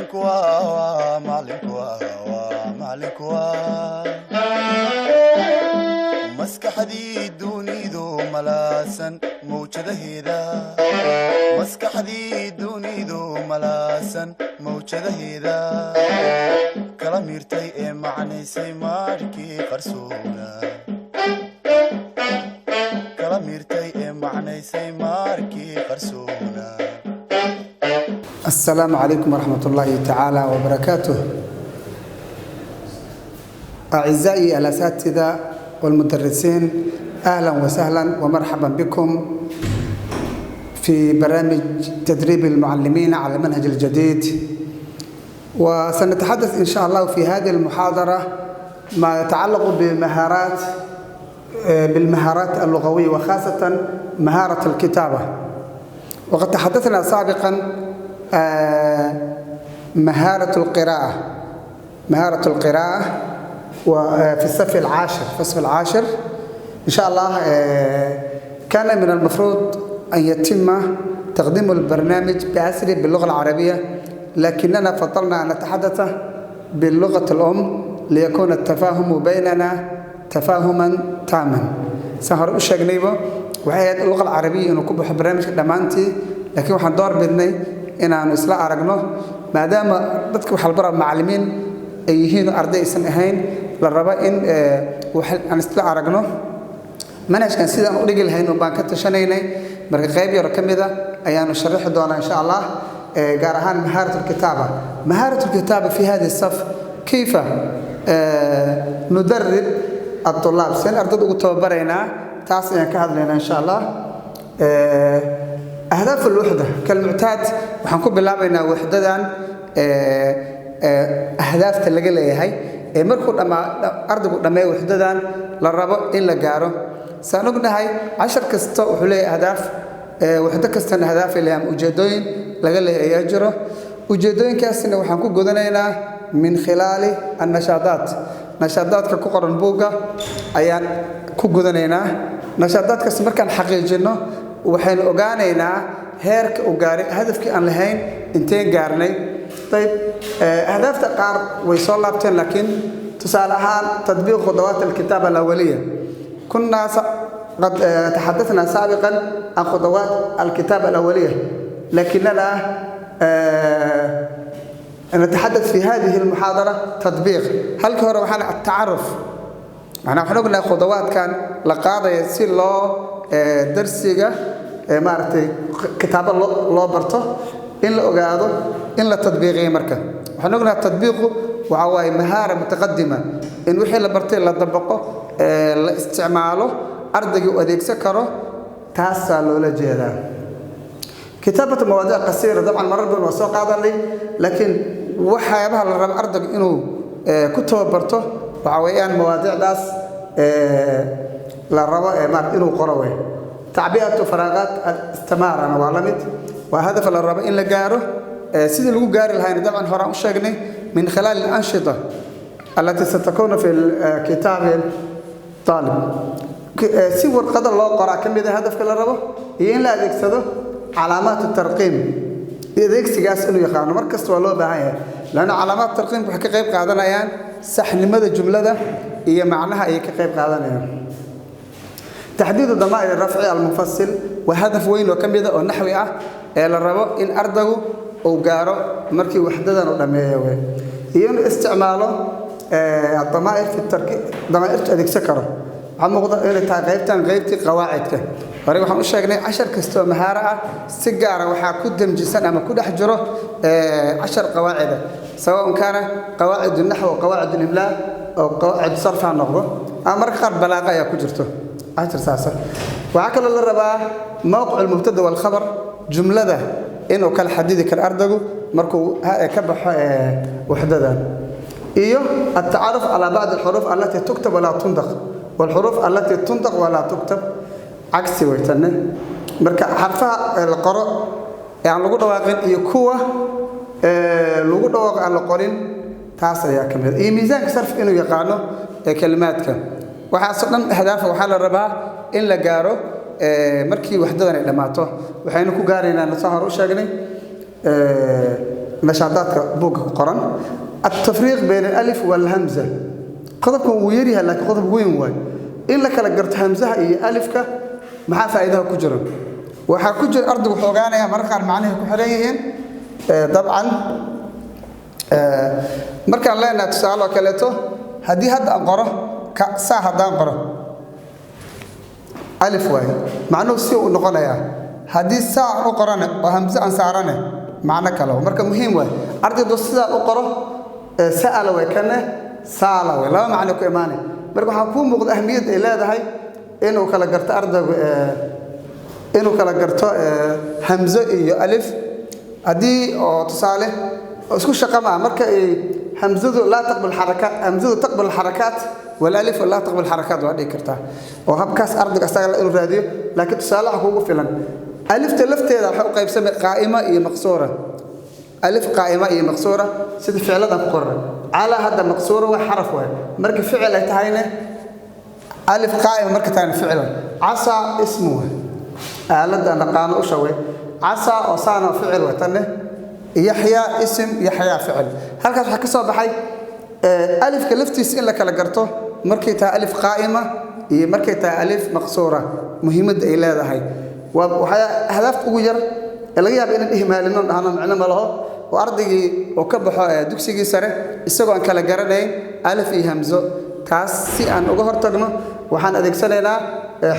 Macalinku waa, macalinku waa, macalinku waa maskaxdii dunidu malaasan mawjadaheeda, maskaxdii dunidu malaasan mawjadaheeda, kala miirtay ee macnaysay maarkii qarsoona, kala miirtay ee macnaysay maarkii qarsoona. السلام عليكم ورحمة الله تعالى وبركاته. أعزائي الأساتذة والمدرسين، أهلا وسهلا ومرحبا بكم في برنامج تدريب المعلمين على المنهج الجديد. وسنتحدث إن شاء الله في هذه المحاضرة ما يتعلق بالمهارات اللغوية، وخاصة مهارة الكتابة. وقد تحدثنا سابقا مهارة القراءة، مهارة القراءة وفي الصف العاشر، في الصف العاشر إن شاء الله. كان من المفروض أن يتم تقديم البرنامج بأسره باللغة العربية، لكننا فضلنا أن نتحدث باللغة الأم ليكون التفاهم بيننا تفاهما تاما. Saan u sheegnayba, waxay ahayd luqa alcarabiya inuu ku baxo barnaamijka dhammaantii, laakiin waxaan door bidnay inaanu isla aragno, maadaama dadka waxa la baraa macallimiin ay yihiin oo arday aysan ahayn, la rabo in aan isla aragno manhajkan sidaan u dhigi lahayn baan ka tashanaynay. Marka qayb yaro ka mid a ayaanu sharaxi doonaa insha Allah, gaar ahaan مهارة الكتابة. مهارة الكتابة في هذه الصف، كيف ندرب الطلاب، seen ardayda ugu tababaraynaa, taas ayaan ka hadlaynaa insha Allah. أهداف الوحدة كالمعتاد, waxaan ku bilaabaynaa waxdadan ahdaafta laga leeyahay ee markuu dhammaa ardaygu dhammeeyo waxdadan la rabo in la gaaro. Saan ognahay, cashar kasta wuxuu leeyahay ahdaaf, waxdo kastana ahdaaf ay leeyahay ama ujeedooyin laga leeyahay ayaa jiro. Ujeedooyinkaasna waxaan ku gudanaynaa من خلال النشاطات. Nashaadaadka ku qoran buugga ayaan ku gudanaynaa. Nashaadaadkaas markaan xaqiijinno, waxaynu ogaanaynaa heerka uu gaaray hadafkii aan lahayn, inteen gaarnay. Ayib, ahdaafta qaar way soo laabteen, laakiin tusaale ahaan تطبيق خطوات الكتابة الأولية، كنا قد تحدثنا سابقا عن خطوات الكتابة الأولية، لكننا نتحدث في هذه المحاضرة تطبيق. Halka hore waxaan التعرف, macnaa waxaan ognahay khudawaadkan la qaadaya si loo darsiga maaragtay kitaabo loo barto, in la ogaado in la tadbiiqiyo. Marka waxaan ognahay tadbiiqu waxa waaye مهارة متقدمة, in wixii la bartay la dabaqo, la isticmaalo, ardaygii u adeegsan karo, taasaa loola jeedaa. كتابة مواضيع قصيرة, dabcan marar badan waa soo qaadanay, laakiin waxyaabaha la rabo ardaygu inuu ku tababarto waxa weeyaan mawaadiicdaas la rabo ee maarata inuu qoro wey. تعبئة فراغات الاستمارة na waa la mid, waa hadaf la rabo in la gaaro. Sidii lagu gaari lahayna dabcan horaan u sheegnay, من خلال الأنشطة التي ستكون في كتاب الطالب. Si warqada loo qoraa ka mid a hadafka la rabo, iyo in la adeegsado calaamaat tarqiim, adeegsigaas inuu yaqaano mar kasta waa loo baahan yahay, lanna calaamaat tarqiimka waxay ka qayb qaadanayaan saxnimada jumlada iyo macnaha ayay ka qayb qaadanayaan. تحديد ضمائر الرفع المنفصل waa hadaf weyn oo ka mid a oo naxwi ah ee la rabo in ardaygu uu gaaro markii waxdadan uu dhammeeyo wey, iyo inuu isticmaalo الضمائر في التركيب, damaa'irtu adeegsan karo. Waxaa muuqda inay tahay qaybtan qaybtii qawaacidka. Hore waxaan u sheegnay cashar kasta oo mahaaro ah si gaara waxaa ku damjisan ama ku dhex jiro cashar qawaacida, سواء كان قواعد النحو وقواعد الإملاء أو قواعد صرف ha noqdo, ama marka qaar balaaqa ayaa ku jirto cashar saasa. Waxaa kaloo la rabaa موقع المبتدأ والخبر, jumlada inuu kala xadidi karo ardaygu markuu ka baxo waxdadan, iyo التعرف على بعض الحروف التي تكتب ولا تنطق والحروف التي تنطق ولا تكتب. Cagsi waytane, marka xarfaha la qoro ee aan lagu dhawaaqin iyo kuwa lagu dhawaaqo aan la qorin, taas ayaa ka mid, iyo miisaanka sarf inuu yaqaano ee kalimaadka. Waxaasoo dhan ahdaafka waxaa la rabaa in la gaaro markii waxdadan ay dhammaato. Waxaynu ku gaaraynaa, saan hore u sheegnay. Nashaadaadka buugga ku qoran altafriiq bayna alif walhamza, qodobkan wuu yaryahay laakiin qodob weyn waay. In la kala garto hamzaha iyo alifka, maxaa faa'iidaha ku jira? Waxaa ku jira ardaygu wuxuu ogaanayaa mararka qaar macnahay ku xiran yihiin. Dabcan markaan leenahay tusaale oo kaleeto, haddii hadda aan qoro ka saa, haddaan qoro alif waaye, macnuhu si uu noqonayaa. Haddii saa aan u qorane oo hamze aan saarane, macno kale. Marka muhiim waay ardaydu sidaan u qoro, sa'ala way, kane saala way, laba macno ku imaanay. Marka waxaa kuu muuqda ahmiyad ay leedahay inuu kala garto ardaygu, inuu kala garto hamzo iyo alif. Haddii oo tusaale isku shaqa maa, marka ay hamzadu laa taqbal xarakaat, hamzadu taqbal xarakaat walaalif laa taqbal xarakaat waa dhihi kartaa, oo habkaas ardayga asaga inuu raadiyo. Laakiin tusaale waxa kuugu filan alifta lafteeda waxay u qaybsamay qaa'ima iyo maqsuura, alif qaa'ima iyo maqsuura. Sida ficiladan ku qoran calaa, hadda maqsuura waa xaraf waay marka ficil ay tahayne, alif qaa'ima marka tahayna ficil. Casaa ismu waay, aaladda naqaano usha way, casaa oo saana ficil way, tanne yaxyaa isim, yaxyaa ficil. Halkaas waxaa ka soo baxay alifka laftiisa in la kala garto markay tahay alif qaa'ima iyo markay tahay alif maqsuura, muhiimadda ay leedahay. Waa waxaa ahdaafta ugu yar ee laga yaaba inaan ihmaalino, dhahno micno ma laho, oo ardaygii oo ka baxo dugsigii sare isagoo aan kala garanayn alif iyo hamzo. Taas si aan uga hortagno waxaan adeegsanaynaa,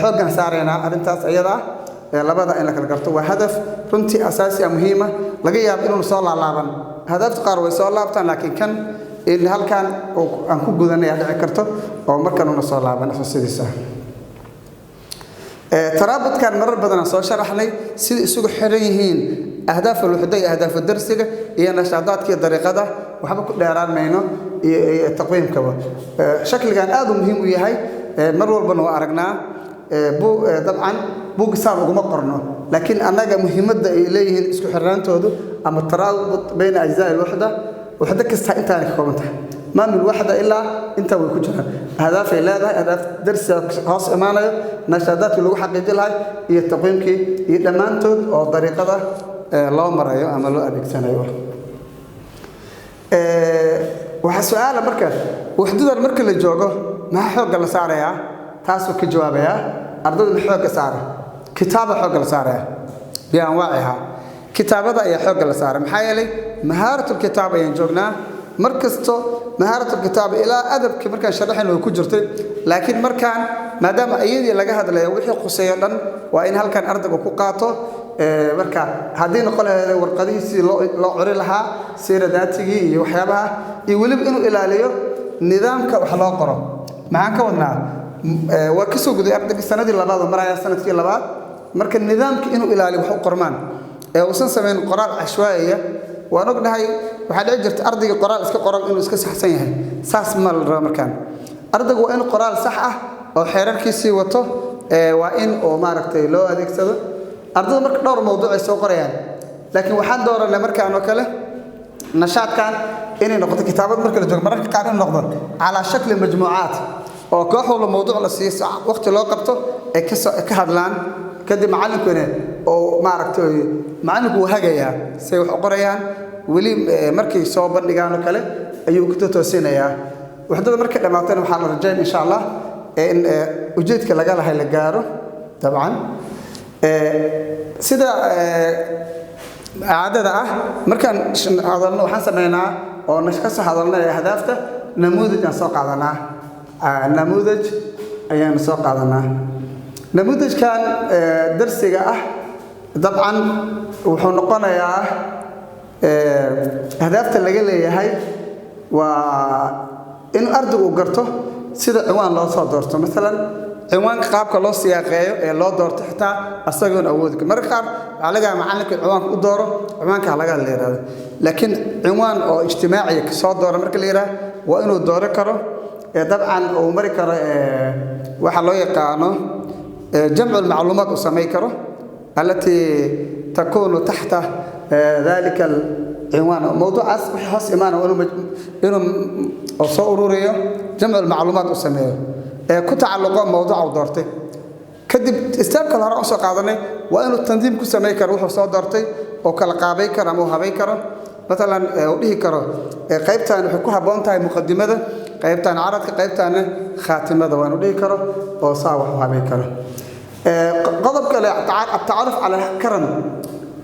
xooggan saaraynaa arrintaas iyada ah, labada in la kala garto. Waa hadaf runtii asaasi ah, muhiima, laga yaabo inuunu soo laalaaban. Ahdaafta qaar way soo laabtaan, laakiin kan in halkan aan ku gudanaya dhici karto oo markan una soo laaban isla sidiisa. Taraabudkan marar badan aan soo sharaxnay sida isugu xiran yihiin ahdaaf alwuxda iyo ahdaafu darsiga iyo nashaadaadka iyo dariiqada, waxba ku dheeraan mayno, iyo taqwiimkaba. Shakligan aad uu muhiim u yahay, mar walbana waa aragnaa. Dabcan buug saan uguma qorno, laakiin annaga muhiimadda ay leeyihiin isku xirnaantoodu ama taraabut bayna ajzaa alwaxda. Waxda kasta intaanay ka kooban tahay, maa min waxda ilaa intaa way ku jiraan. Ahdaafay leedahay, ahdaaf darsiga hoos imaanayo, nashaadaadkii lagu xaqiijin lahay iyo taqwiimkii iyo dhammaantood oo dariiqada loo marayo ama loo adeegsanayo. Waxaa su-aala marka waxdadan marka la joogo maxaa xoogga la saarayaa? Taasuu ka jawaabayaa. Ardayda ma xoogga saara kitaaba? Xoogga la saaraya bianwaaciha, kitaabada ayaa xoogga la saaray. Maxaa yeelay mahaaratul-kitaab ayaan joognaa. Mar kasto mahaaratul-kitaab ilaa adabkii markaan sharaxayn way ku jirtay, laakiin markaan maadaama iyadii laga hadlayo wixii khuseeyo dhan waa in halkan ardaygu ku qaato. Marka haddii noqon lahayd warqadihii sidii loo curi lahaa, siira daatigii iyo waxyaabaha, iyo weliba inuu ilaaliyo nidaamka wax loo qoro. Maxaan ka wadnaa? Waa ka soo guday ardayga sanadii labaad oo maraya sanadkii labaad. Marka nidaamka inuu ilaaliyo wax u qormaan ee uusan samayn qoraal cashwaaiya. Waan ognahay waxaa dhici jirta ardayga qoraal iska qoran inuu iska saxsan yahay, saas ma la rabo. Markaan ardaygu waa in qoraal sax ah oo xeerarkiisii wato waa in uu maaragtay loo adeegsado. Ardayda marka dhowr mawduuc ay soo qorayaan, laakiin waxaan dooranay markaan oo kale nashaadkan inay noqoto kitaabad marka la joogo, mararka qaar in noqdo calaa shakli majmuucaat, oo koox walba mawduuc la siiyo, waqti loo qabto, ay kasoo ka hadlaan. Kadib macallinkuna oo maaragtay macallinku wuu hagayaa say wax u qorayaan. Weli markay soo bandhigaan oo kale ayuu ku toosinayaa. Waxdada markay dhammaatana waxaa la rajayn insha Allah in ujeedka laga lahay la gaaro. Dabcan sida caadada ah markaan hadalno waxaan sameynaa oo ka soo hadalnay ahdaafta, namuudaj aan soo qaadanaa, namuudaj ayaan soo qaadanaa. Namuudajkan darsiga ah dabcan wuxuu noqonayaa ahdaafta laga leeyahay waa in ardaygu uu garto sida ciwaan loo soo doorto, maalan ciwaanka qaabka loo siyaaqeeyo ee loo doorto, xitaa asagoon awoodi karin. Mararka qaar waxaa laga yaaba macallinka ciwaanka u dooro, ciwaanka ha laga hadla yidhahdo, laakiin ciwaan oo ijtimaaciya soo doora marka la yidhaha waa inuu dooro karo ee dabcan uu mari karo waxa loo yaqaano jamcu lmacluumaat, uu samay karo allatii takuunu taxta dalika alcinwaan, mawduucaas wixii hoos imaana inuu soo ururiyo, jamcu lmacluumaat uu sameeyo ee ku tacalluqo mawduuca uu doortay. Kadib istaabka hore usoo qaadanay waa inuu tandiim ku samay karo wuxuu soo doortay oo kala qaabay karo ama uu habay karo. Matalan uu dhihi karo qaybtan waxay ku habboon tahay muqadimada, qaybtan caradka, qaybtan khaatimada, waa inuu dhihi karo oo saa wax u habeyn karo. Qodob kale, atacaruf cala karam,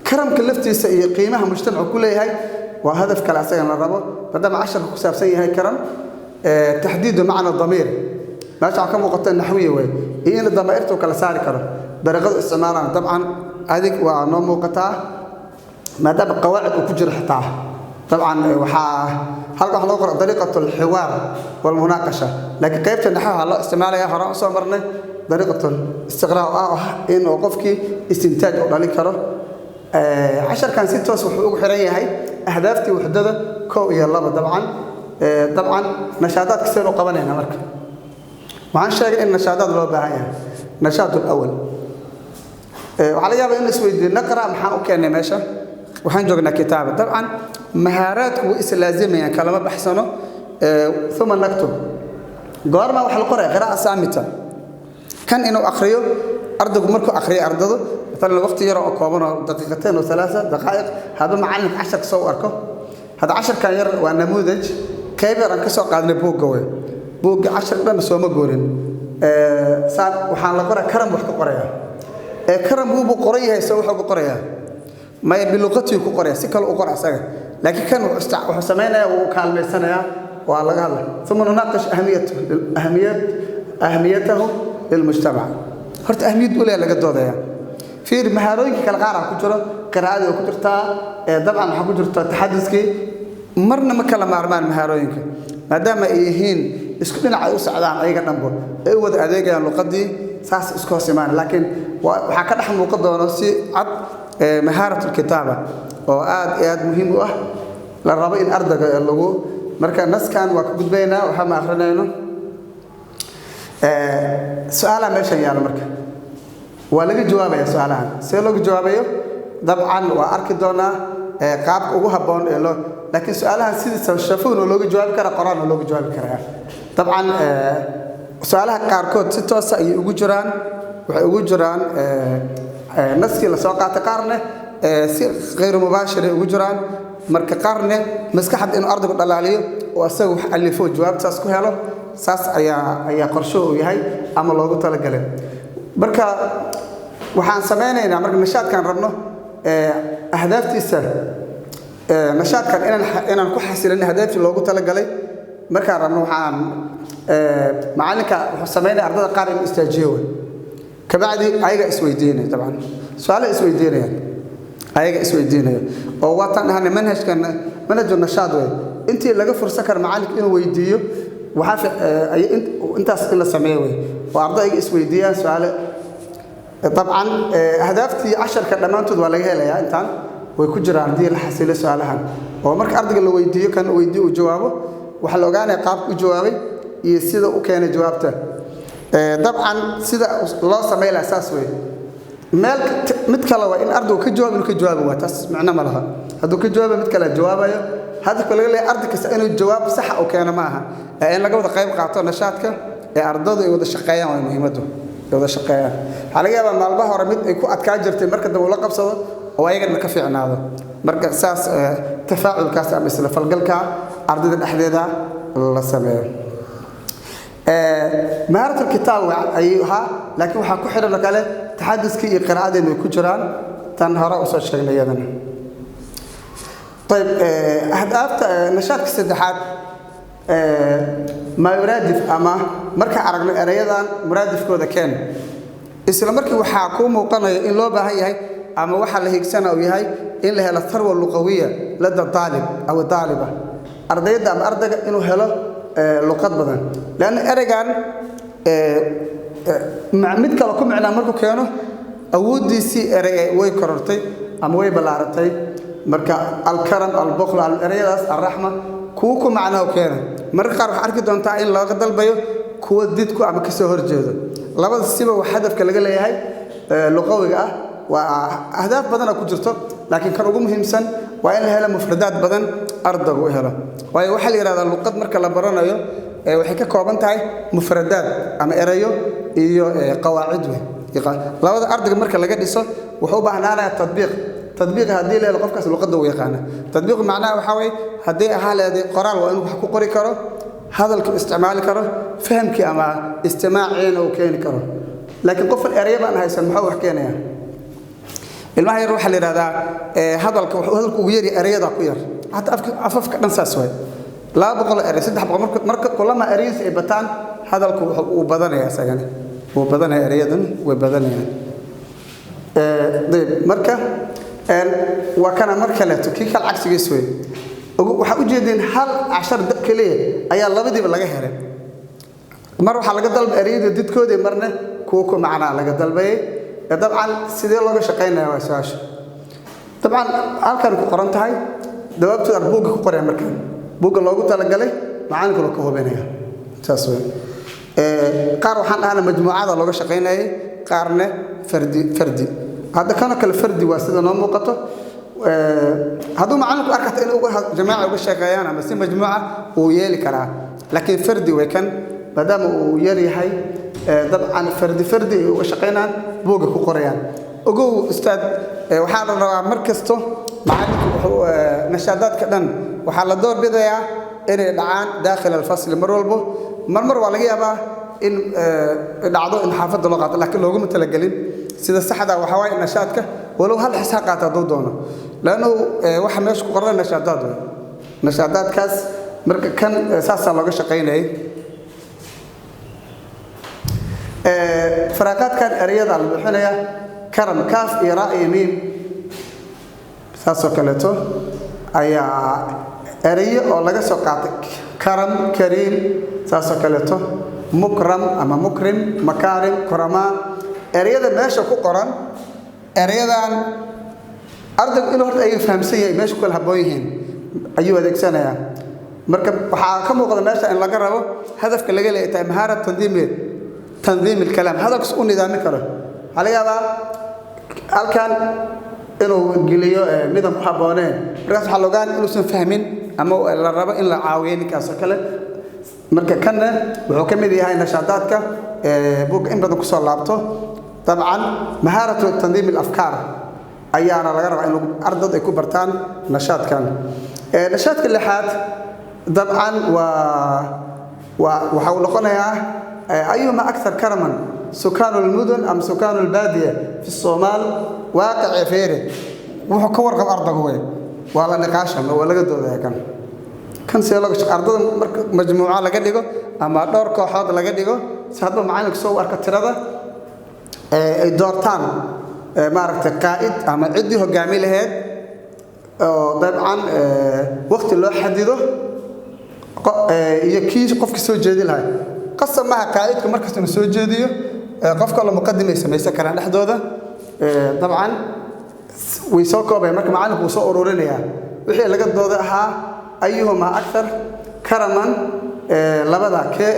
karamka laftiisa iyo qiimaha mujtamacu ku leeyahay waa hadaf kale asagan la rabo, maadaama casharka ku saabsan yahay karam. Taxdiidu macna damiir, meesha waxaa ka muuqata naxwiya wey, iyo in damaa'irta uu kala saari karo dariiqadu isticmaalaan. Dabcan adig waa noo muuqataa maadaama qawaacid uu ku jiro xitaa. Dabcan waxaa halka waxa loo qora dariiqatu alxiwaar walmunaaqasha, laakiin qaybta naxwaha loo isticmaalaya horaan usoo marnay dariiqatu istiqraa oo ah in uu qofkii istintaaj u dhalin karo. Casharkan si toos wuxuu ugu xiran yahay ahdaaftii wuxdada 1 iyo 2. Dabcan nashaadaadka sideen u qabanayna, marka waxaan sheegay in nashaadaad loo baahan yahay. Nashaad alawal, waxaa laga yaabaa in la isweydiiyo naqra maxaan u keennay meesha, waxaan joognaa kitaaba. Dabcan mahaaraadku way islaazimayaan, kalama baxsano. Uma naktub, goorma waxa la qoraya? Qiraa'a saamita, kan inuu akhriyo ardaygu. Markuu akhriyo ardadu maalan waqti yar oo kooban oo daqiiqateen oo 3 daqaa'iq, hadba macallinka casharka soo u arko. Hadda casharkan yar waa namuudaj, qayb yar aan ka soo qaadnay buugga wey, buugga cashar dhan sooma goorin. Saan waxaan la qoraa karam, wax ka qoraya ee karam wuubuu qoran yahay, se wuxuu ku qorayaa maya, biluqatii ku qoraya, si kale u qora asaga, laakiin kan wuxuu samaynayaa wuu kaalmaysanayaa, waa laga hadlay. Uma nunaaqish ahamiyatu ahamiyad ahamiyatahu lilmujtamac. Horta ahmiyad u leeyahay laga doodaya. Fiir, mahaarooyinka kale qaar ku jiro, qiraa'adii oo ku jirtaa, dabcan waxaa ku jirta taxaduskii. Marna ma kala maarmaan mahaarooyinka, maadaama ay yihiin isku dhinac ay u socdaan, ayaga dhanbo ay u wada adeegayaan luqadii, saas isku hoos imaan. Laakiin waxaa ka dhex muuqan doono si cad mahaarat alkitaaba oo aad iyo aad muhiim u ah, la rabo in ardayga lagu. Marka naskan waa ka gudbaynaa, waxa ma akhrinayno. Su-aalaha meeshan yaalo marka waa laga jawaabaya. Su-aalahan see looga jawaabayo dabcan waa arki doonaa qaabka ugu habboon ee loo, laakiin su-aalahan sidiisa shafowna looga jawaabi karaa, qoraalna looga jawaabi karaa. Dabcan su-aalaha qaarkood si toosa ayay ugu jiraan, waxay ugu jiraan naskii lasoo qaatay, qaarne si khayru mubaashir ay ugu jiraan. Marka qaarne maskaxda inuu ardaygu dhalaaliyo oo asaga wax alifo, jawaabta saas ku helo, saas ayaa qorshuhu uu yahay ama loogu talagalay. Marka waxaan samaynaynaa, marka nashaadkaan rabno ahdaaftiisa, nashaadkan inaan ku xasilin ahdaaftii loogu talagalay markaan rabno, waxaan macallinka wuxuu samaynaya ardada qaar inuu istaajiyo wey, kabacdi ayaga isweydiinaya. Dabcan su-aalo isweydiinayaan, ayaga isweydiinaya oo waataan dhahnay manhajkan manhaju nashaad wey. Intii laga fursan karo macallinka inuu weydiiyo, waxaa intaas in la sameeyo wey oo arday ayaga isweydiiyaan su-aale. Dabcan ahdaaftii casharka dhammaantood waa laga helayaa, intaan way ku jiraan haddii la xasilo su-aalahan, oo marka ardayga la weydiiyo, kan weydiiyo uu jawaabo, waxaa la ogaanaya qaabka u jawaabay iyo sida u keenay jawaabta. Dabcan sida loo samey lahaa saas wey. Meel mid kale waa in ardaygu ka jawaab, inuu ka jawaabi waa taas micno ma laha. Hadduu ka jawaaba, mid kale jawaabayo. Hadafka laga leeyahay arday kasta inuu jawaab saxa u keeno ma aha, ee in laga wada qayb qaato nashaadka ee ardadu ay wada shaqeeyaan waa muhiimaddu, ay wada shaqeeyaan. Waxaa laga yaabaa maalmaha hore mid ay ku adkaa jirtay, marka dambe uu la qabsado oo ayagana ka fiicnaado. Marka saas tafaaculkaas ama isla falgalka ardayda dhexdeeda la sameeyo. Mahaarat alkitaab ayuu ahaa, laakiin waxaa ku xidhan oo kale taxaduskii iyo qiraa'adeenu ay ku jiraan, tan hore usoo sheegnay iyadana. Ayib, ahdaafta nashaadka saddexaad, maa yuraadif ama marka aragno erayadan muraadifkooda keen. Isla markii waxaa kuu muuqanaya in loo baahan yahay ama waxaa la hiigsana uu yahay in la helo tharwa luqawiya lada daalib aw daaliba, ardayda ama ardayga inuu helo luqad badan, leanna ereygan mid kale ku micnaa markuu keeno, awooddiisii erey way korortay ama way ballaaratay. Marka alkaram, albukhl, ereyadaas, alraxma, kuwo ku macnaa keena. Mararka qaar waxaa arki doontaa in looga dalbayo kuwa didku ama kasoo horjeedo. Labada siba wax hadafka laga leeyahay luqawiga ah waa ahdaaf badana ku jirto, laakiin kan ugu muhiimsan waa in la helo mufradaad badan ardaygu u helo. Waayo waxaa la yidhahdaa luqad marka la baranayo waxay ka kooban tahay mufradaad ama erayo iyo qawaacid wey. Labada ardayga marka laga dhiso wuxuu u baahnaanayaa tadbiiq. Tadbiiq haddii la helo, qofkaas luqadda uu yaqaana. Tadbiiq macnaha waxaa waye, haddii ahaa leeday qoraal, waa inuu wax ku qori karo, hadalku isticmaali karo, fahamkii ama istimaaciina uu keeni karo. Laakiin qofan ereyo baan haysan, muxuu wax keenayaa? Ilmaha yar waxaa la yidhahdaa hadalka wuxuu hadalku ugu yari ereyada ku yar. Hataa afka, afafka dhan saas waay, 200 erey, 300. Marka kulama ereyadiisa ay bataan, hadalku wuxuu uu badanaya, isagana wuu badanaya, ereyadan way badanayaan. Dayib, marka waa kana mar kaleeto kii kal cagsigiis wey. Waxaa ujeedeen hal cashar keliya ayaa labadiiba laga helay. Mar waxaa laga dalbay ereyada didkoodii, marna kuwa ku macnaa laga dalbayay. Dabcan sidee looga shaqaynaya waa su-aasha. Dabcan halkan ku qoran tahay jawaabtooda buugga ku qoraya. Markaan buugga loogu talagalay macalinkuna ka hubinaya, saas wey. Qaar waxaan dhahna majmuucada looga shaqaynayay, qaarna fardi fardi. Hadda kanoo kale fardi waa sida noo muuqato. Hadduu macalinku arkata in uga jamaaca uga shaqeeyaan ama si majmuuca uu yeeli karaa, laakiin fardi way kan, maadaama uu yar yahay. Dabcan fardi fardi ay uga shaqaynayaan, buugga ku qorayaan. Ogow ustaad, waxaa la rabaa mar kasto macalinku wuxuu nashaadaadka dhan waxaa la door bidayaa inay dhacaan daakhil alfasli mar walbo. Mar mar waa laga yaabaa in dhacdo in xaafadda loo qaato, laakiin looguma talagelin. Sida saxda waxaa waaye nashaadka walow hal xis ha qaata hadduu doono, laannu waxa meesha ku qoran nashaadaad wey. Nashaadaadkaas marka kan saasaa looga shaqaynayay. Faraaqaadkan ereyada la buuxinaya: karam, kaaf iyo raa iyo miim, saasoo kaleeto ayaa ereyo oo laga soo qaatay: karam, kariim, saasoo kaleeto mukram ama mukrim, makaarim, kuramaa. Ereyada meesha ku qoran, ereyadan ardaygu inuu horta ayaga fahamsan yahay meesha ku kala habboon yihiin ayuu adeegsanayaa. Marka waxaa ka muuqda meesha in laga rabo hadafka laga leeyahay tahay mahaarat tandiim alkalaam, hadalkas u nidaami karo. Waxaa laga yaabaa halkan inuu geliyo midaan ku habbooneen, markaas waxaa la ogaan inuusan fahmin ama la rabo in la caawiyo ninkaas oo kale. Marka kanna wuxuu ka mid yahay nashaadaadka buugga in badan kusoo laabto. Dabcan mahaaratu tandiim alafkaar ayaana laga rabaa in ardad ay ku bartaan nashaadkan. Nashaadka lixaad dabcan waa waxa uu noqonayaa: ayuhuma akthar karaman, sukaanu lmudun am sukaanu lbaadiya fi Soomaal? Waaqici feere wuxuu ka warqab ardaygu wey, waa la niqaasha, waa laga doodaya. Kan see looga shaqo ardada? Marka majmuuco laga dhigo ama dhowr kooxood laga dhigo, si hadba macalinku soo u arko tirada, ay doortaan maaragtay qaa'id ama ciddii hogaami lahayd, oo dabcan waqti loo xadido iyo kii qofka soo jeedi lahay. Qasab maaha qaa'idku markasta inuu soo jeediyo, qof kaloo muqadim ay samaysan karaan dhexdooda. Dabcan way soo koobaya. Marka macalinku wuu soo ururinayaa wixii laga dooda ahaa: ayuhuma akthar karaman, labada kee?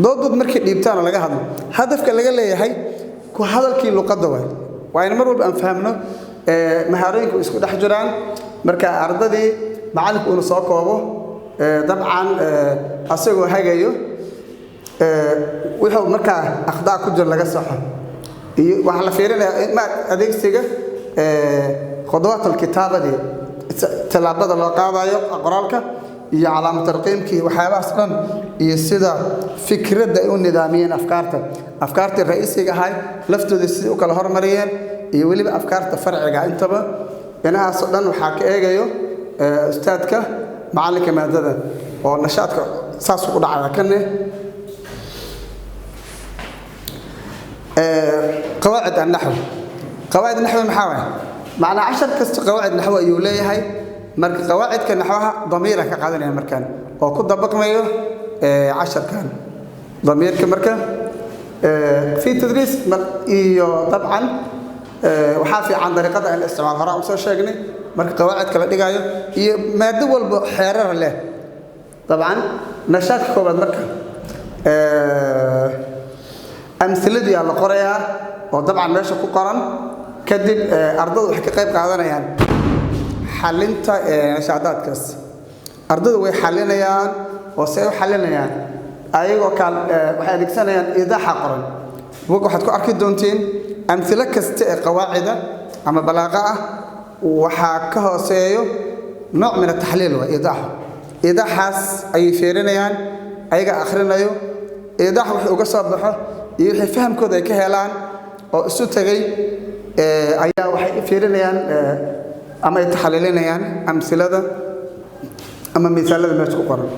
Dooddood markay dhiibtaan oo laga hadlo, hadafka laga leeyahay ku hadalkii luqadda waay. Waa in mar walba aan fahamno mahaarooyinku isku dhex jiraan. Marka ardadii macalinku inuu soo koobo, dabcan asagoo hagayo, wuxuu markaa akhdaa ku jiro laga saxo, iyo waxaa la fiirinayaa ma adeegsiga khudawaat alkitaabadii, tallaabada loo qaadayo qoraalka, iyo calaamad tarqiimkii, waxyaabahaas dhan, iyo sida fikradda ay u nidaamiyeen afkaarta, afkaartii ra'iisiga ahay laftooda sidai u kala hormariyeen, iyo weliba afkaarta farciga. Intaba inahaasoo dhan waxaa ka eegayo ustaadka macallinka maadada oo nashaadka saas u dhacaya. Kanne qawaacid annaxw. Qawaacid naxwi maxaa waay? Macnaa cashar kasta qawaacid naxwi ayuu leeyahay. Marka qawaacidka naxwaha damiira ka qaadanaya markaan oo ku dabaqmayo casharkan damiirka. Marka fi tadriis iyo dabcan waxaa fiican dariiqada in la isticmaalo horaan usoo sheegnay marka qawaacidka la dhigayo iyo maado walba xeerar leh. Dabcan nashaadka koobaad marka amhiladii aa la qorayaa oo dabcan meesha ku qoran. Kadib ardadu waxay ka qayb qaadanayaan xalinta nashaadaadkaas. Ardadu way xalinayaan oo see u xalinayaan? Ayagoo kaal waxay adeegsanayaan idaaxa qoran. Buug waxaad ku arki doontiin amhilo kasta ee qawaacida ama balaaqa ah. Waxaa ka hooseeyo nooc min ataxliil, waa iidaaxo. Iidaaxaas ayay fiirinayaan, ayaga akhrinayo iidaax wixii uga soo baxo iyo wixii fahamkooda ay ka helaan oo isu tegay ayaa waxay fiirinayaan ama ay taxliilinayaan amsilada ama miisaalada meesha ku qoran.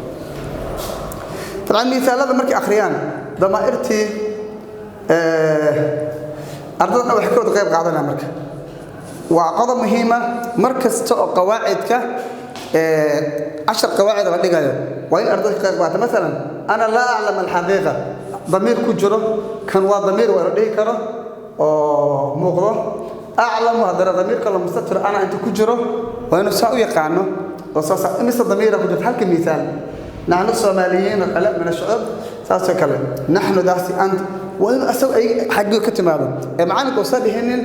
Dabcan miisaalada markay akhriyaan damaa'irtii, ardada dhan waxay ka wada qayb qaadanaya. Marka waa qodob muhiima, mar kasta oo qawaacidka 10 qawaacid la dhigayo waa in ardada ka qayb qaata. Masalan, "أنا لا أعلم الحقيقة", damiir ku jiro kan waa damiir waa la dhihi karo oo muuqdo. "أعلم" haddana damiirka la mustatir "أنا" inta ku jiro waa inuu saa u yaqaano oo saas. Imise damiira ku jirto halka miisaal? "نحن الصوماليين" oo kale, "من الشعوب" saasoo kale, "نحن" daasi "أنت" waa inuu asagu ay xaggii ka timaado ee macalinka uusan dhihinin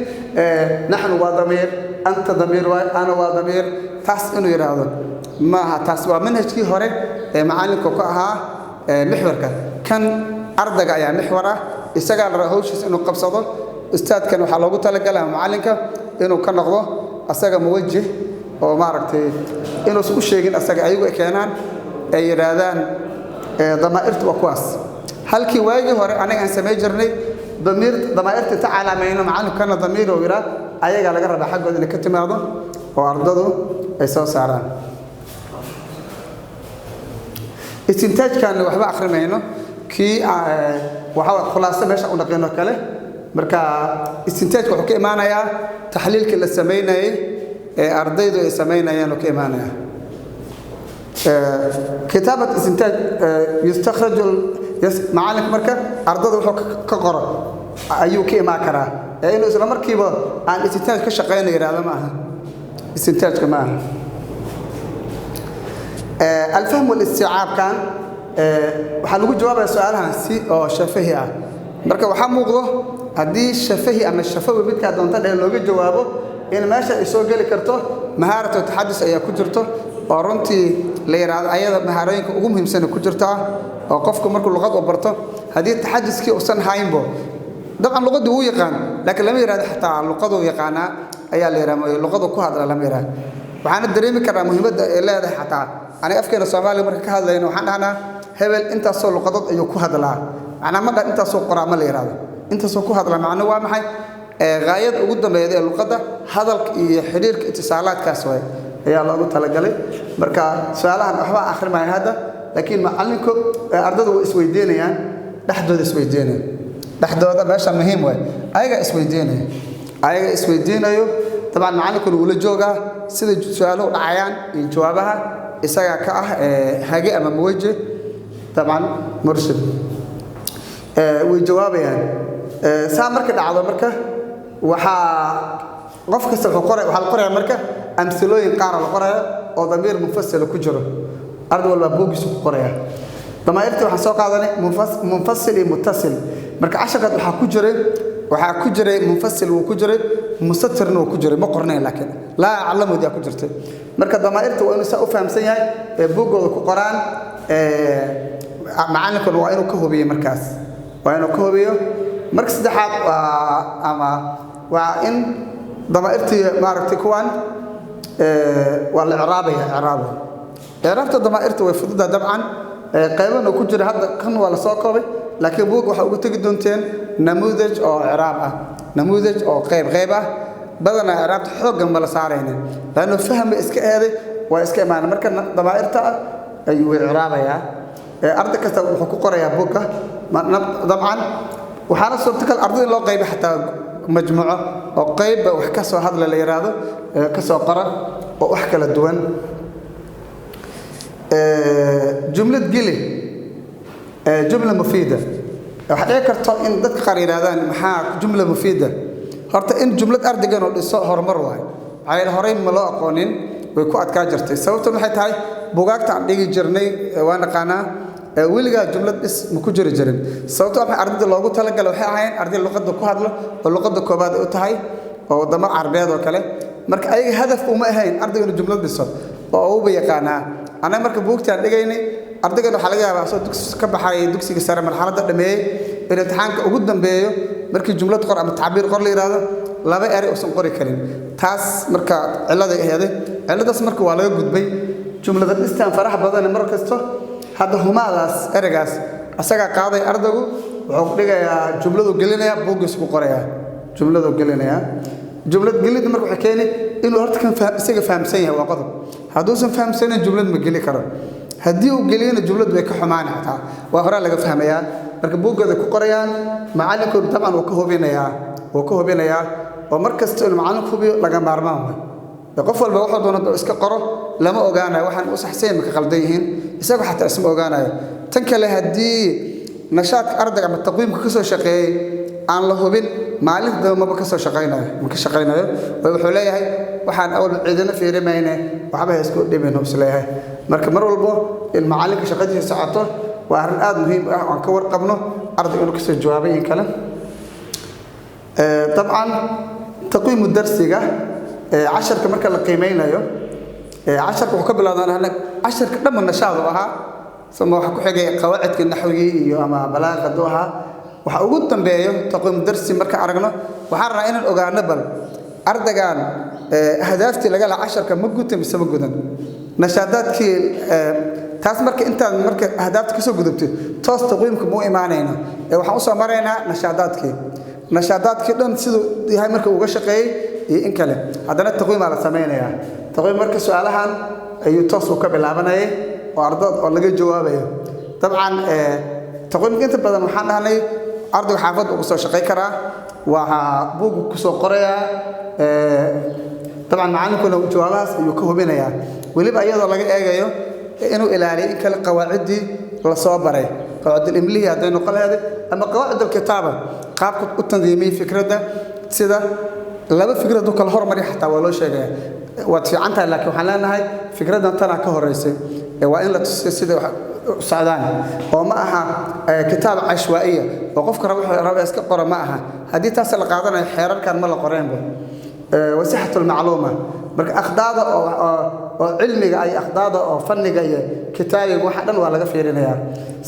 "نحن" waa damiir, "أنت" damiir waay, "أنا" waa damiir. Taas inuu yidhaahdo maaha. Taas waa manhajkii hore ee macalinku ka ahaa mixwarka. Kan ardayga ayaa mixwar ah, isagaa la rabaa hawshiisa inuu qabsado. Ustaadkan waxaa loogu talagalay ama macalinka inuu ka noqdo asaga muwajih oo maaragtay inuusan u sheegin asaga, ayagu ay keenaan, ay yidhaahdaan damaa'irtu waa kuwaas. Halkii waagii hore anaga aan samayn jirnay damiir, damaa'irta inta calaamayno, macallinkana damiir uu yidhaa, ayagaa laga rabaa xaggooda inay ka timaado oo ardadu ay soo saaraan. Istintaajkan waxba akhrimayno, kii waxa khulaaso meesha u dhaqino kale. Marka istintaajka wuxuu ka imaanayaa taxliilkii la samaynayay ee ardaydu ay samaynayeen uu ka imaanayaa. Kitaabة istintaaj يستخرج macalinka marka ardada wuxuu ka qoro ayuu ka imaan karaa ee inuu isla markiiba aan istintaaj ka shaqeyna yidhaahdo ma aha. Istintaajka ma aha. الفهم والاستيعاب kan waxaa lagu jawaabaya su-aalahan si oo shafahi ah. Marka waxaa muuqdo haddii shafahi ama shafawi midkaa doonta dheh looga jawaabo in meesha ay soo geli karto mahaaratu taxadus ayaa ku jirto, oo runtii la yidhaahdo ayada mahaarooyinka ugu muhiimsan ku jirtaa, oo qofku markuu luqad u barto haddii taxaduskii uusan haynbo, dabcan luqadii wuu yaqaan, laakiin lama yidhahdo xataa luqaduu yaqaanaa ayaa la yidhaha, luqadu ku hadla lama yidhahdo. Waxaana dareemi karnaa muhiimadda ay leedahay. Xataa aniga afkeena Soomaaliga marka ka hadlayno waxaan dhahnaa hebel intaasoo luqadood ayuu ku hadlaa. Macnaa ma dha intaasoo qoraa ma la yidhahdo, intaasoo ku hadlaa. Macno waa maxay? Gaayada ugu dambeeyda ee luqadda hadalka iyo xidhiirka itisaalaadkaas waay ayaa loogu talagalay. Marka su-aalahan waxba akhrimaya hadda, laakiin macallinku ardadu way isweydiinayaan dhexdooda, isweydiinaya dhexdooda. Meesha muhiim waay, ayagaa isweydiinaya, ayaga isweydiinayo. Dabcan macallinkuna wuu la joogaa sida su-aaluhu dhacayaan iyo jawaabaha, isagaa ka ah hage ama muwajih, dabcan murshid. Way jawaabayaan. Saa marka dhacdo, marka waxaa qof kasta wuxuu qoray, waxaa la qorayaa marka amsilooyin qaara la qoraya oo damiir munfasila ku jiro. Arday walbaa buuggiisu ku qoraya. Damaa'irtii waxaan soo qaadanay munfasil iyo muttasil. Marka casharkaad waxaa ku jiray munfasil wuu ku jiray, mustatirna wuu ku jiray, ma qornayn, laakiin "لا أعلم" yaa ku jirtay. Marka damaa'irta waa inuu saa u fahamsan yahay ee buuggooda ku qoraan. Macallinkuna waa inuu ka hubiyo, markaas waa inuu ka hubiyo. Marka saddexaad waa ama waa in damaa'irtii maaragtay kuwan waa la icraabaya. Icraabaya, icraabta damaa'irta way fududahay dabcan, qaybana ku jira. Hadda kan waa la soo koobay, laakiin buug waxaa ugu tegi doonteen namuudaj oo icraab ah, namuudaj oo qayb qayb ah. Badanaa icraabta xooggan ma la saaraynin laanno fahmi iska eeday waa iska imaana. Marka damaa'irta ayuu icraabayaa. Arday kasta wuxuu ku qorayaa buugga. Dabcan waxaana suurtagal ardayda in loo qaybo xataa majmuuco oo qaybba wax ka soo hadla la yidhaahdo, ka soo qora oo wax kala duwan. Jumlad geli جملة مفيدة. Waxaa dhici karto in dadka qaar yidhahdaan maxaa جملة مفيدة? Horta in jumlad ardaygan oo dhiso horumar waayo, maxaa yeele horey ma loo aqoonin, way ku adkaa jirtay. Sababtan waxay tahay bugaagta aan dhigi jirnay waa naqaanaa, weligaa jumlad dhis ma ku jiri jirin. Sababto waxay ardayda loogu talagalay waxay ahaayeen arday luqadda ku hadlo oo luqadda koobaad ay u tahay oo waddamo Carbeed oo kale. Marka ayaga hadaf uma ahayn ardayga inuu jumlad dhiso oo uuba yaqaanaa. Annaga marka buugtaan dhigaynay ardaygan waxaa laga yaabaa soo dugsi ka baxay, dugsiga sare marxaladda dhameeyey, in imtixaanka ugu dambeeyo markii jumlad qor ama tacbiir qor la yidhaahdo Laba erey uusan qori karin. Taas marka cilladay aheeday. Cilladaas marka waa laga gudbay. Jumlada dhistaan faraha badan mar kasto hadda humaadaas ereygaas asagaa qaaday. Ardaygu wuxuu dhigayaa jumladu, gelinayaa buuggiis ku qorayaa, jumladu gelinayaa. Jumlad gelidda marka waxay keeni inuu horta kan isaga fahamsan yahay. Waa qodob. Hadduusan fahamsanayn, jumlad ma geli karo. Haddii uu geliyana, jumlad way ka xumaani, xataa waa horaa laga fahmayaa. Marka buuggooda ku qorayaan, macallinkoodu dabcan wuu ka hubinayaa, wuu ka hubinayaa. Oo mar kasta inuu macallinku hubiyo laga maarmaan way. Qof walba wuxuu doono iska qoro, lama ogaanayo waxaan u saxsayn ma ka qaldan yihiin, isagu xataa isma ogaanayo. Tan kale, haddii nashaadka ardayga ama taqwiimka ka soo shaqeeyey aan la hubin, maalinta dambe maba ka soo shaqaynayo, ma ka shaqaynayo. Waayo wuxuu leeyahay waxaan awal ciidana fiirimayne, waxba ha isku dhibin isleeyahay. Marka mar walbo in macallinka shaqadiisa socoto waa arrin aada muhiim ah oo aan ka warqabno ardayga inuu kasoo jawaabay in kale. Dabcan taqwiimu darsiga, casharka marka la qiimeynayo, casharka wuxuu ka bilowdaa casharka dhamma nashaad u ahaa sama waxa ku xigay qawaacidka naxwigii iyo ama balaaqadu ahaa. Waxa ugu dambeeyo taqwiimu darsi. Marka aragno, waxaan rabnaa inaan ogaano bal ardaygan ahdaaftii laga lahaa casharka ma guta mise ma gudan nashaadaadkii. Taas marka intaan marka ahdaafta kasoo gudubtay, toos taqwiimka ma u imaanayno ee waxaan usoo maraynaa nashaadaadkii. Nashaadaadkii dhan siduu yahay marka uga shaqeeyey iyo in kale, haddana taqwiimaa la samaynayaa. Taqwiim marka su-aalahan ayuu toos uu ka bilaabanayay oo ardad oo laga jawaabayo. Dabcan taqwiimka inta badan waxaan dhahnay ardaygu xaafadda ugu soo shaqay karaa, waxaa buugga kusoo qorayaa. Dabcan macallinkuna jawaabahaas ayuu ka hubinayaa, weliba iyadoo laga eegayo inuu ilaaliyo in kale qawaaciddii la soo baray, qawaacid imlihii hadday noqon lahayd ama qawaacid alkitaaba, qaabka u tandiimiyey fikradda. Sida laba fikrad u kala hormari xataa waa loo sheegaya, waad fiican tahay, laakiin waxaan leenahay fikraddan tanaa ka horeysay. Waa in la tusiyo sida wax u socdaan, oo ma aha kitaab cashwaa'iya oo qofka raba wuxuu raba iska qoro ma aha. Haddii taas la qaadanayo, xeerarkan ma la qoreenba. Wasixatu almacluuma. Marka akhdaada oo cilmiga ay akhdaada oo fanniga iyo kitaabiga waxa dhan waa laga fiirinayaa,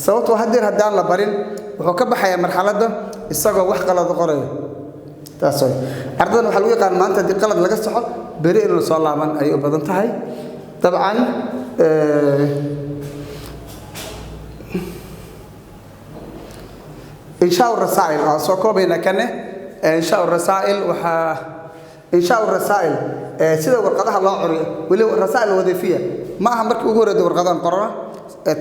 sababtoo hadeer haddaan la barin, wuxuu ka baxayaa marxaladda isagoo wax qalad qorayo. Taas way ardadan waxaa lagu yaqaan maanta haddii qalad laga saxo, beri inuu soo laaban ayay u badan tahay. Dabcan inshaa rasaa'il waa soo koobaynaa kane. Inshaa rasaa'il, waxaa inshaa rasaa'il sida warqadaha loo curiyo, weliba rasaa'il wadiifiya ma aha. Markii ugu horreeyay warqadahan qorano,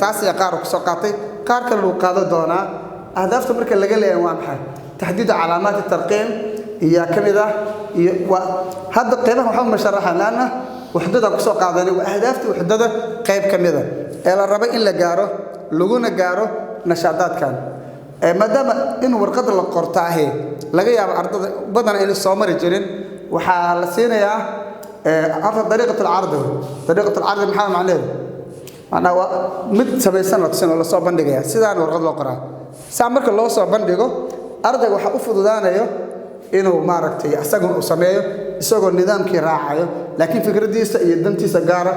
taas ayaa qaar ku soo qaatay, qaar kale lagu qaadan doonaa. Ahdaafta marka laga leeyahay waa maxay? Taxdiidu calaamaati tarqiim iyo ka mid ah iyo waa hadda qeybaha waxba ma sharaxan, laanna wuxdada ku soo qaadanay. Waa ahdaafta wuxdada qayb ka mid ah ee la rabay in la gaaro, laguna gaaro nashaadaadkan, maadaama in warqadda la qortaahe laga yaabo ardada badan inay soo mari jirin. Waxaa la siinayaa horta dariiqat alcardi. Dariiqat alcardi maxaa macnaheedu? Macnaha waa mid samaysan la tusin oo lasoo bandhigaya sidaan warqad loo qoraa. Saa marka loo soo bandhigo, ardayga waxaa u fududaanayo inuu maaragtay isaguna uu sameeyo isagoo nidaamkii raacayo, laakiin fikraddiisa iyo dantiisa gaara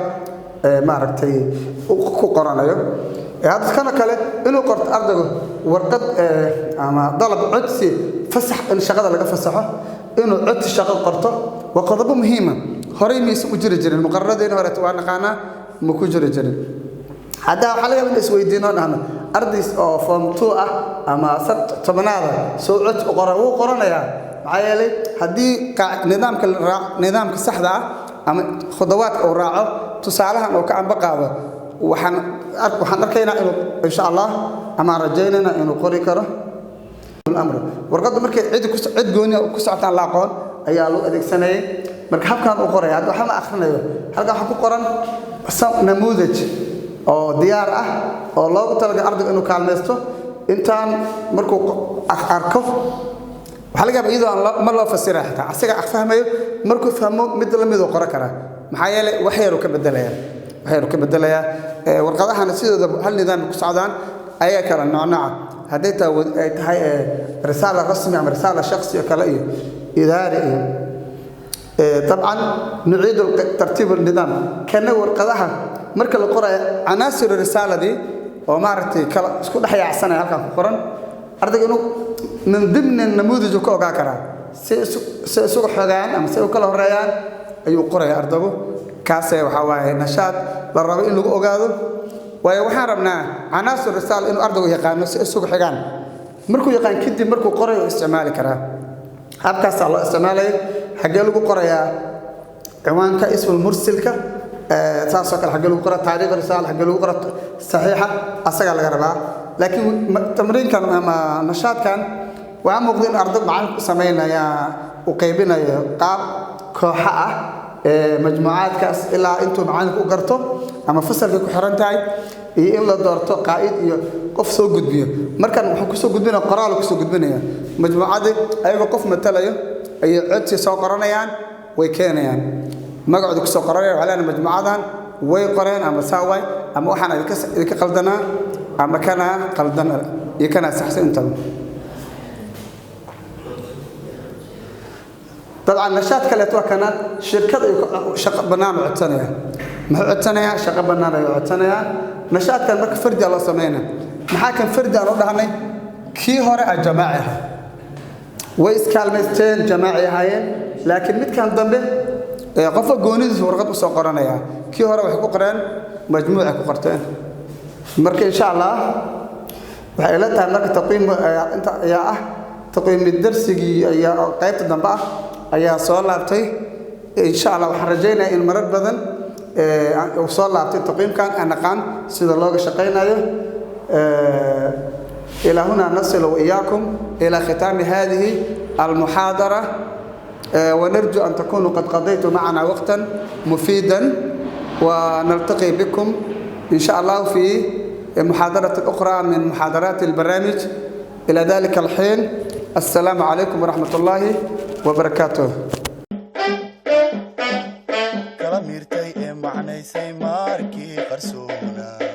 maaragtay ku qoranayo. Hadda kana kale inuu qorto ardaygu warqad ama dalab codsi fasax in shaqada laga fasaxo, inuu codsi shaqo qorto, waa qodobo muhiima. Horey maysan u jiri jirin muqararadeeni horeeta, waa naqaanaa, ma ku jiri jirin. Haddaa waxaa laga yaaba in isweydiino, dhahno ardays oo form 2 ah ama 10aada soo cod u qora? Wuu qoranayaa, maxaa yeelay haddii nidaamka nidaamka saxda ah ama khudawaadka uu raaco, tusaalahan uu ka amba qaado, waxaan arkaynaa inuu insha Allah ama aan rajaynaynaa inuu qori karo. Amr warqadda markay cid ku cid gooni ku socotaan la aqoon ayaa loo adeegsanayay. Marka habkan uu qoraya hadda waxba ma akhrinayo. Halkan waxaa ku qoran namuudaj oo diyaar ah oo loogu talagalay ardayga inuu kaalmaysto. Intaan markuu arko, waxaa laga yaabaa iyadoo aan ma loo fasira xitaa asaga fahmayo. Markuu fahmo, mid la mid uu qoran karaa, maxaa yeelay wax yaruu ka bedelayaa, wax yaruu ka bedelayaa. Warqadahana sidooda hal nidaam ku socdaan ayaa kala noocnooca hadday tahay ay tahay risaala rasmi ama risaala shakhsi oo kale iyo idaari iyo. Dabcan nuciidu tartiib nidaam kana warqadaha marka la qorayo, canaasiru risaaladii oo maaragtay kala isku dhex yaacsanaya halkan ku qoran, ardayga inuu min dimni namuudaj ka ogaa karaa. Si si isugu xogaan ama si u kala horeeyaan ayuu qoraya ardaygu. Kaasee waxaa waaye nashaad la rabo in lagu ogaado, waayo waxaan rabnaa canaasir risaala inuu ardaygu yaqaano si isugu xigaan. Markuu yaqaan kadib, markuu qorayo u isticmaali karaa. Habkaasaa loo isticmaalaya. Xaggee lagu qorayaa ciwaanka, ismul mursilka, saasoo kale? Xaggee lagu qora taariikh risaala? Xaggee lagu qora saxiixa? Asagaa laga rabaa. Laakiin tamriinkan ama nashaadkan waxaa muuqda in arday macalinku samaynaya uu qaybinayo qaab kooxa ah, majmuucaadkaas ilaa intuu macalinku u garto ama fasalkay ku xiran tahay, iyo in la doorto qaa'id iyo qof soo gudbiyo. Markan wuxuu kusoo gudbinaya qoraal, kusoo gudbinaya majmuucadii ayagoo qof matalayo ayay codsi soo qoranayaan, way keenayaan, magacooda kusoo qoranaya. Waxaa leenahay majmuucadan way qoreen ama saa waay, ama waxaan idinka qaldanaa ama kanaa qaldan iyo kanaa saxsan intaba. Dabcan nashaad kaleeto waa kana, shirkad ayuu shaqo bannaan u codsanaya. Muxuu codsanayaa? Shaqo bannaan ayuu codsanayaa. Nashaadkan marka fardi loo sameynaya. Maxaa kan fardi aan u dhahnay? Kii hore a jamaaci ahaa, way iskaalmaysteen, jamaaci ahaayeen, laakiin midkan dambe qofka goonidiisa warqad usoo qoranaya. Kii hore waxay ku qoreen majmuucay ku qorteen. Marka insha Allah waxay ila tahay marka taqwiim inta ayaa ah taqwiimi darsigii ayaa qaybta dambe ah ayaa soo laabtay. Insha Allah waxaan rajaynayaa in marar badan uu soo laabtay taqwiimkan, aan naqaan sida looga shaqaynayo. إلى هنا نصل وإياكم إلى ختام هذه المحاضرة، ونرجو أن تكونوا قد قضيتم معنا وقتا مفيدا، ونلتقي بكم إن شاء الله في محاضرة أخرى من محاضرات البرنامج. إلى ذلك الحين، السلام عليكم ورحمة الله وبركاته. Kala miirtay ee macnaysay maarkii qarsoona.